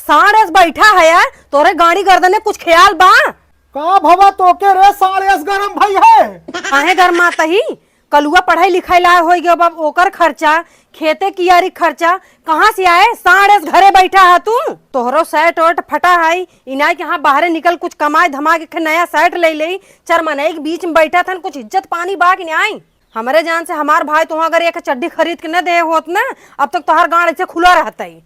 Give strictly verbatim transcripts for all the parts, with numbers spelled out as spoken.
साँड़ एस बैठा है यार, तोरे गाड़ी गर्दन में कुछ ख्याल बा? का भवा तोके रे साँड़ एस गरम भई है? काहे गरमात ही? कलुआ पढ़ाई लिखाई लायक होई गयो बाप, ओकर खर्चा, खेते कियारी खर्चा, कहाँ से आए? साँड़ एस घरे बैठा है तू। तोहरो शर्ट वर्ट फटा है, इनाई के हाँ बाहरे निकल कुछ कमाए धमा के नया शर्ट ले ले, चार मनई के बीच में बैठा थन, कुछ इज्जत पानी बा कि नाई? हमरे जान से हमार भाई तुहाँ अगर एक चड्ढी खरीद के न दे होत न, अब तक तोहार गांड ऐसे खुला रहतई।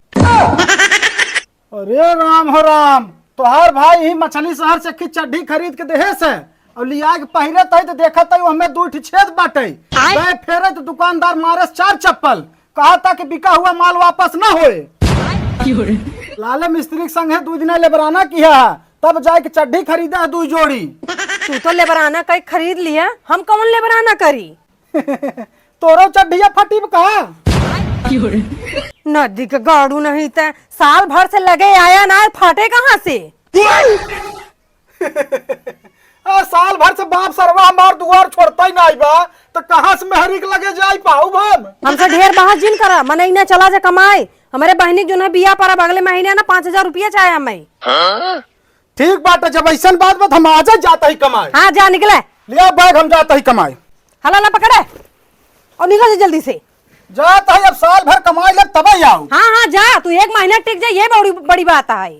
अरे राम हो राम, तोहार भाई ही मछली शहर से की चड्ढी खरीद के देहे से और लिया के पहिरे तई तो देखत तई हमें दू ठी छेद बाटे। आय। गए फेरे तो दुकानदार मारे चार चप्पल, कहा था कि बिका हुआ माल वापस ना होए। लाले मिस्त्री के संगे दू दिन लेबराना किया, तब जाए के चड्ढी खरीदा है दू जोड़ी। तू तो लेबराना कई खरीद लिया, हम कौन लेबराना करी? तोरो चड्ढिया फटी बा का? नदी के गाड़ू नहीं ते साल भर से लगे आया ना, फाटे कहाँ से? आ, साल भर से बाप सरवा हमार दुआर छोड़ता ही नाई बा, तो कहाँ से मेहरी के लगे जाई पाऊ हम? हमसे ढेर बहस जिन करा, मनई ना चला जा कमाए। हमारे बहनी के जो है बिया पर अब अगले महीने ना पाँच हजार रुपया चाहे हमें। ठीक बाटे, जब ऐसन बात बा, त हम आजे जात ही कमाए। हाँ, जा निकले। लिया बैग, हम जात ही कमाए। हला ला पकड़े और निकल जा जल्दी से। जात ही, अब साल भर कमाई ले तब ही आऊ। हाँ, हाँ, जा, तू एक महीना टिक जा, ये बड़ी, बड़ी बात है।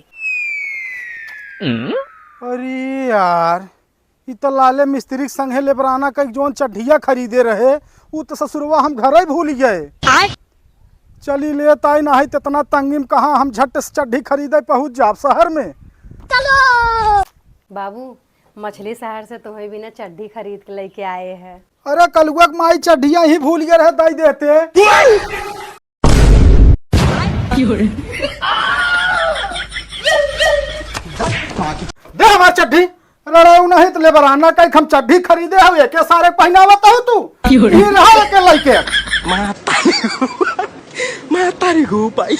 अरे यार, ई त लाले मिस्त्री के संगे लेबराना कई जौन चड्ढिया खरीदे रहे, ऊ त ससुरवा हम घरे ही भूल गए। आय। चली लेत आई, नाही त इतना तंगी में कहाँ हम झट से चड्ढी खरीदे पहुँच जाब शहर में। बाबू, मछली शहर से तुम्हें भी ना चड्ढी खरीद के लेके आए हैं। अरे कलुआ के माई चड्ढिया ही भूल गए रहे, दई देते। दे हमार चड्ढी। लड़ाऊ नहीं तो लेबराना कई हम चड्ढी खरीदे हो, एके सारे पहनावत हो तू। क्यों रे? ई रहा एके लइके। माता, माता रे गो भाई।